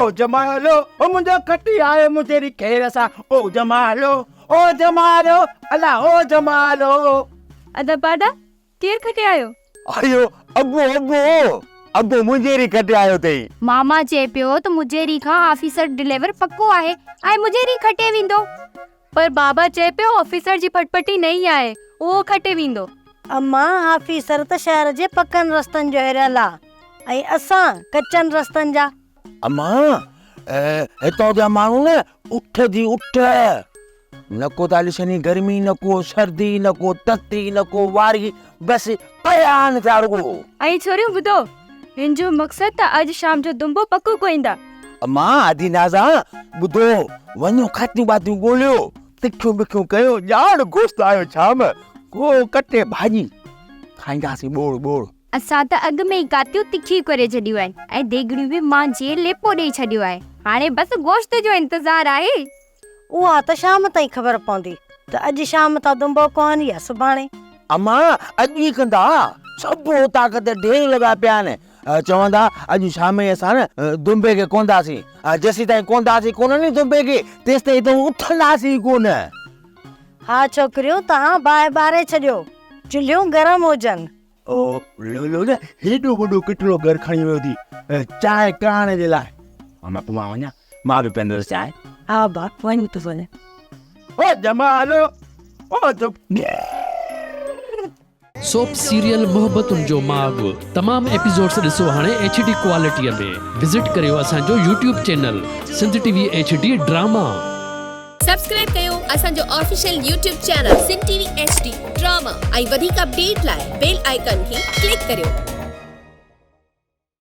او جمالو او منهنجو کٽي آيو منهنجي خير سان او جمالو او جمالو الا او جمالو. ادا پاڏا ڪير کٽي آيو؟ آيو ابو ابو ابو منهنجيري کٽي آيو اٿئي. ماما چئي پيو ته مجيري کان آفيسر ڊليور پڪو آهي ۽ مجيري کٽي ويندو. پر بابا چئي پيو آفيسر جي ڦٽڦٽي نئين آهي اهو کٽي ويندو. اما آفيسر ته شهر جي پڪن رستن جو هريل آ ۽ اسان ڪچن رستن جا. اما هتان جا ماڻهو نه اٺ جي اٺ. نه ڪو ٿا ڏسن گرمي نه ڪو سردي نه ڪو تتي نه ڪو واري بس پيا آهن ٿيا رڳو. ۽ ڇوريون ٻڌو هن جو مقصد ته اڄ شام جو دنبو پڪو ڪوئيندا. امان ادي نازا ٻڌو وڃو کاتيون ٻاتيون ڳوليو تکيون بکيون ڪيو ڄاڻ گوشت آيو ڇام ڪو ڪٽي ڀاڄي کائينداسين ٻوڙ ٻوڙ. اسان ته اڳ ۾ ئي ڪاتيون تکيون ڪري ڇڏيون آهن ۽ ديڳڙيون به مانجهي ليپو ڏئي ڇڏيو آهي. هاڻي بس گوشت جو انتظار آهي. اها ته شام تائين خبر پوندي ته اڄ شام ٿا دنبو ڪهن يا سڀاڻي. امان اڄ ئي ڪندا. سڀ اوطاق تي ڍير لڳا پيا آهن. چوندا اڄ شام ئي اسان دنبي کي ڪهنداسين. جيسيتائين ڪهنداسين ڪونه ني دنبي کي تيستائين هتان اٿنداسين ئي ڪونه. ها ڇوڪريون توهان باهه ٻاري ڇڏيو. چلهيون گرم هجن. او لولو نه هيڏو وڏو ڪٽلو گهر کڻي ويو ٿي چانهه ڪرائڻ جي لاء. اما پوء مان وڃان مان به پيئندس چانهه. ها با وڃ تون وڃ. او جمالو او جو. سوپ سيريل محبتن جو ماڳ تمام ايپيسوڊس ڏسو هاڻي ايڇ ڊي ڪوالٽي ۾ وزٽ ڪريو اسان جو YouTube channel Sindh T V H D drama. Subscribe ڪيو اسان جو official YouTube channel Sindh T V H D drama ۽ وڌيڪ اپڊيٽ لاء بيل آئيڪان کي ڪلڪ ڪريو.